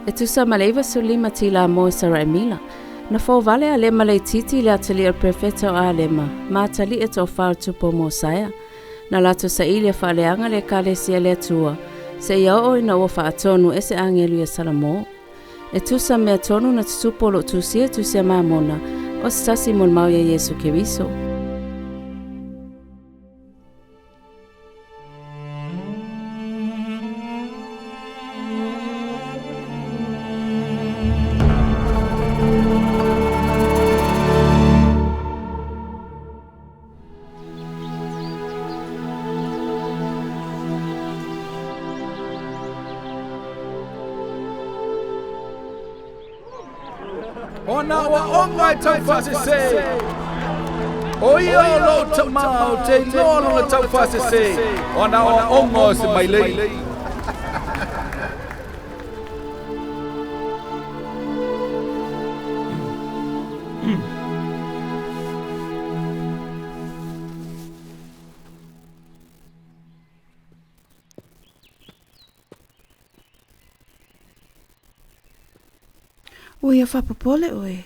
E tusa ma le 95 tila mo Saraimila. Na fōvale Alema laititi i le atalii o le perofeta o Alema ma atalii e toafa o tupu o Mosaia. Na latou saili e faaleaga le Ekalesia a le Atua, seia oo ina ua faatonu e se agelu ia Salamo. E tusa mea tonu na tutupu o lo o tusia i Tusi a Mamona, o se tasi molimau ia Iesu Keriso. O nā aoaoga e taufaasese, o ia o lou tama ou te iloa lona taufaasese, o nā aoaoga o se mailei. Ua ia faapopole oe.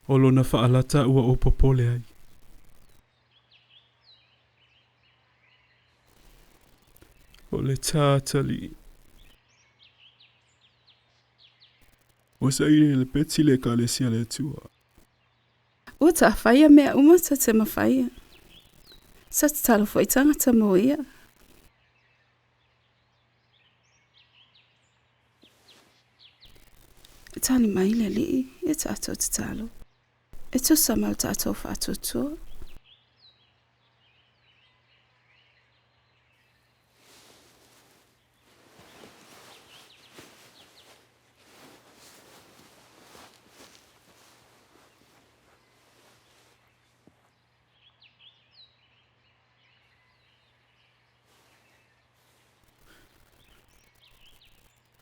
O lona faalata ua ou popole ai. O le tātalii. Ua saili le peti le Ekalesia le Atua. Ua taafaia mea uma sa te mafaia. Sa tatalo foi tagata mo ia. E tali mai le Alii ia tatou tatalo, e tusa ma lo tatou faatuatua.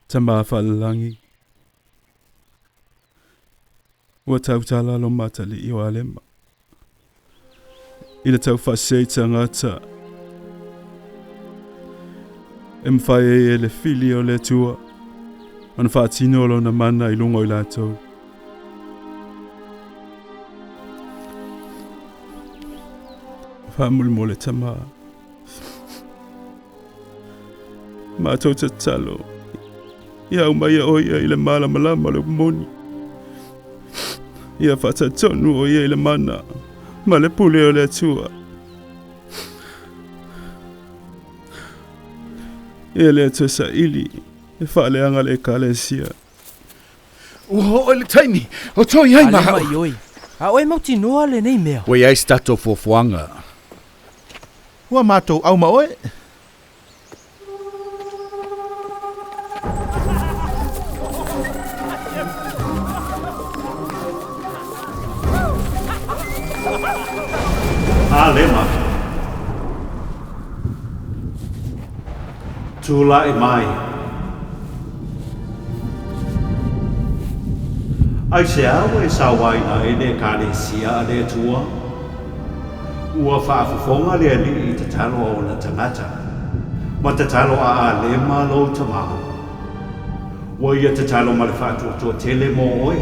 Tama faalelagi. Ua tautala lo matalii o Alema i le taufaasese i tagata e mafai ai e le fili o le Atua ona faatino lona mana i luga o i latou. Faamolemole tama, matou tatalo ia aumaia o ia i le malamalama o le moni, ia faatatonu o ia i le mana ma le pule o le Atua. Ia le Atua saili e faaleaga le Ekalesia. Ua oo i le taimi o toi ai ma Alema i oi. A oe mautinoa lenei mea. Ua i ai se tatou fuafuaga. Ua matou au ma oe. Alema. Tulai mai. Aisea ua e sauaina ai le Ekalesia a le Atua? Ua faafofoga le Alii i tatalo a ona tagata, ma tatalo a Alema lou tama. Ua ia tatalo ma le faatuatua tele mo oe,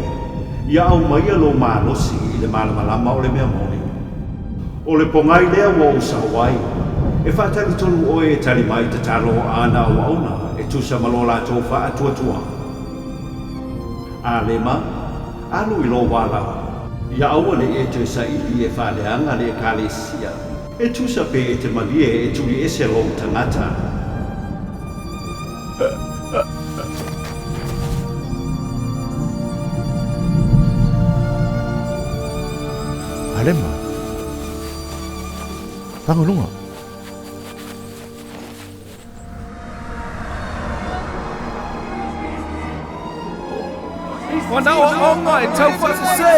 ia aumaia lou malosi i le malamalama o le mea moni. O le pogai lea ua ou sao ai, e faatalitonu oe e tali mai tatalo a ana auauna e tusa ma lo latou faatuatua. Alema, alu i lou ala, ia aua ne i e toe saili e faaleaga le Ekalesia, e tusa pe e te malie e tuli ese lou tagata. Alema, Tago i luga. Ua nā aoaoga e taufaasese,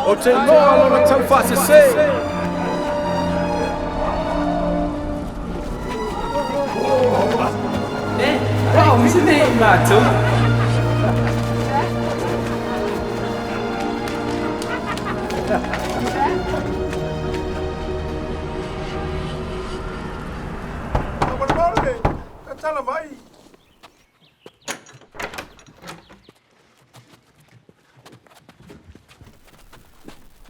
o te iloa lona taufaasese. Tatala mai.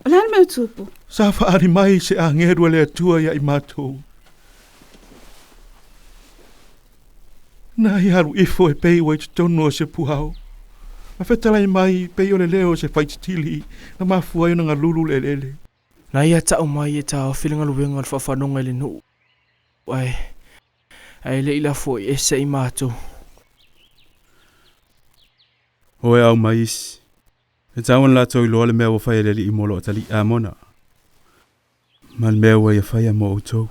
O le a le mea ua tupu? Sa faaali mai se agelu a le Atua ia i matou. Na ia alu ifo e pei ua i totonu o se puao. Ma fetalai mai pei o le leo o se faititili na mafua ai ona galulu le eleele. Na ia ta'u mai e taofi le galuega o le fa'afanoga i le nu'u, ae ae le i lafo'i ese i matou. O e aumai isi, e tatau ona latou iloa le mea ua fai e le Alii mo lou atalii Amona, ma le mea ua ia faia mo outou.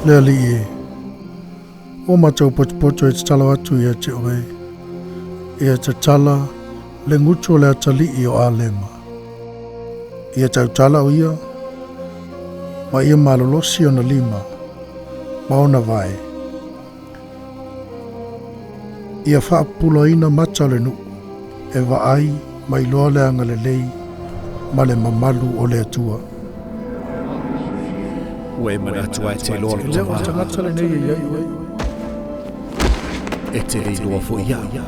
Le Alii e, ua matou potopoto e tatalo atu ia te oe, ia tatala le gutu o le atalii o Alema. Ia tautala o ia, ma ia malolosi ona lima, ma ona vae. Ia faapupulaina mata o le nuu, e vaai ma iloa le agalelei ma le mamalu o le Atua. Ua e manatu ai te iloa lou E le o le tamā. tagata lenei e i ai oe. E te le iloa foi iaʻu.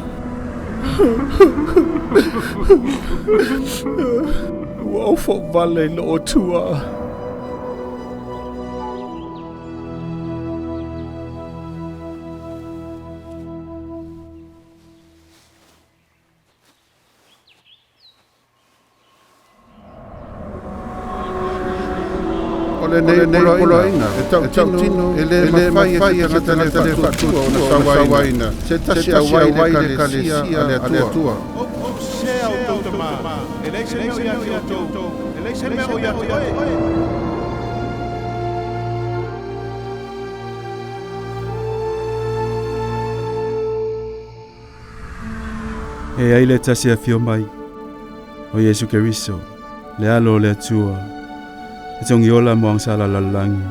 Ua ofo vale i lou Atua. O lenei poloaiga e tautino e le mafai e se tagata le faatua ona sauaina se tasi auai i le Ekalesia a le Atua. O sea o tou tamā, e leai se mea o ia te outou, e leai se mea o ia te oe. E ai le tasi e afio mai, o Iesu Keriso, le Alo o le Atua, e togiola mo agasala o le lalolagi.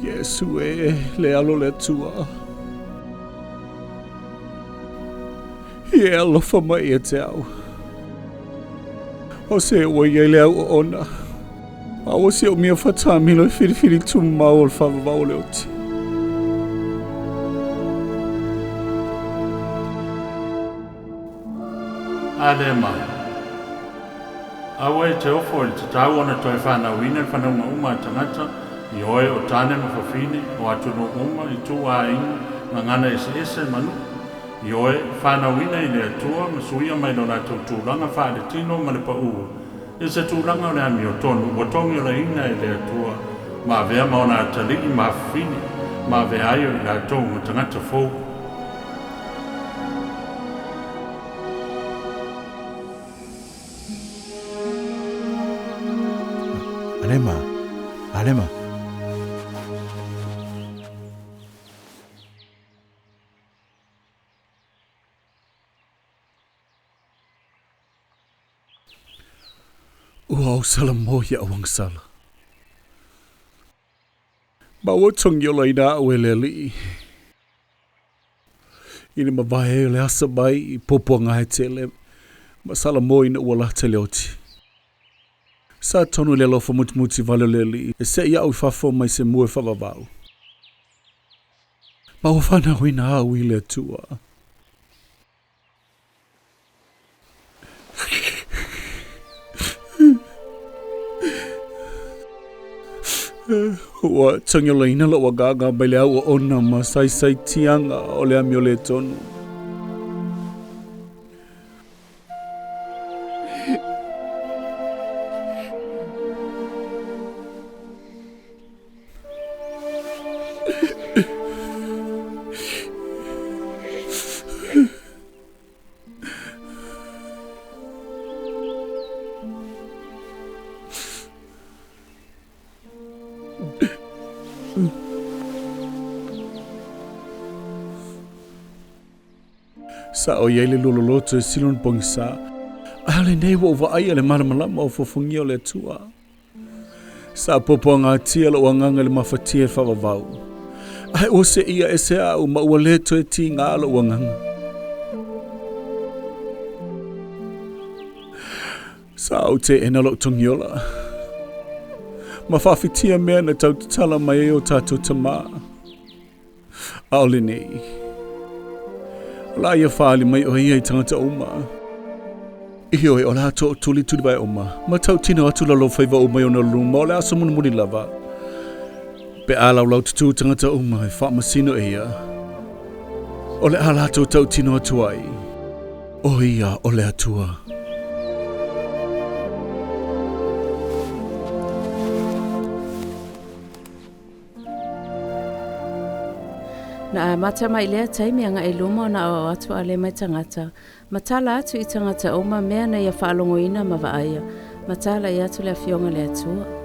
Iesu e, le Alo o le Atua. Ia e alofa mai ia te au. O se ua i ai le au oona. A ua siomia faatamilo i filifili tumau o le faavavau o le oti. Alema. Aua e te ofo i le tatau ona toe fanauina le fanauga uma a tagata, ioe o tane ma fafine, o atunuu uma, itu aiga, gagana eseese ma nuu. Ioe, fanauina i le Atua ma suia mai lo latou tulaga faaletino ma le paū i se tulaga o le amiotonu ua togiolaina e le Atua ma avea ma ona atalii ma fafine ma avea ai o i latou ma tagata fou. Alema, Alema. Ua ou salamo iaʻu agasala. Ma ua togiolaina au e le Alii. I le mavae o le asa mai i puapuaga tele ma salamo ina ua lata i le oti. Sa tonu i le alofa mutimuti vale o le Alii e se'i au i fafo mai se mua e faavavau. Ma ua fanauina au i le Atua. Ua togiolaina lou agaga mai le au oona ma saisaitiaga o le amio lē tonu. Sa o i ai le lololoto e sili ona pogisa, ae o lenei ua ou vaaia le malamalama o fofogia o le Atua. Sa puapuagatia lou agaga i le mafatia e faavavau, ae ua seia ese au ma ua le toe tiga lou agaga. Sa ou teena lou togiola, ma faafitia mea na tau tatala mai ai o tatou tamā. A o lenei, o le a ia faaali mai o ia i tagata uma. Ioe, o le a tootulitulivae uma, ma tautino atu lalofaiva uma i ona luma o le aso mulimuli lava. Pe a laulaututū tagata uma e faamasino e ia, o le a latou tautino atu ai, o ia o le Atua. Na amata mai lea taimi agaʻi luma ona aoao atu Alema i tagata, ma tala atu i tagata uma mea na ia faalogoina ma vaaia, ma talai atu le Afioga le Atua.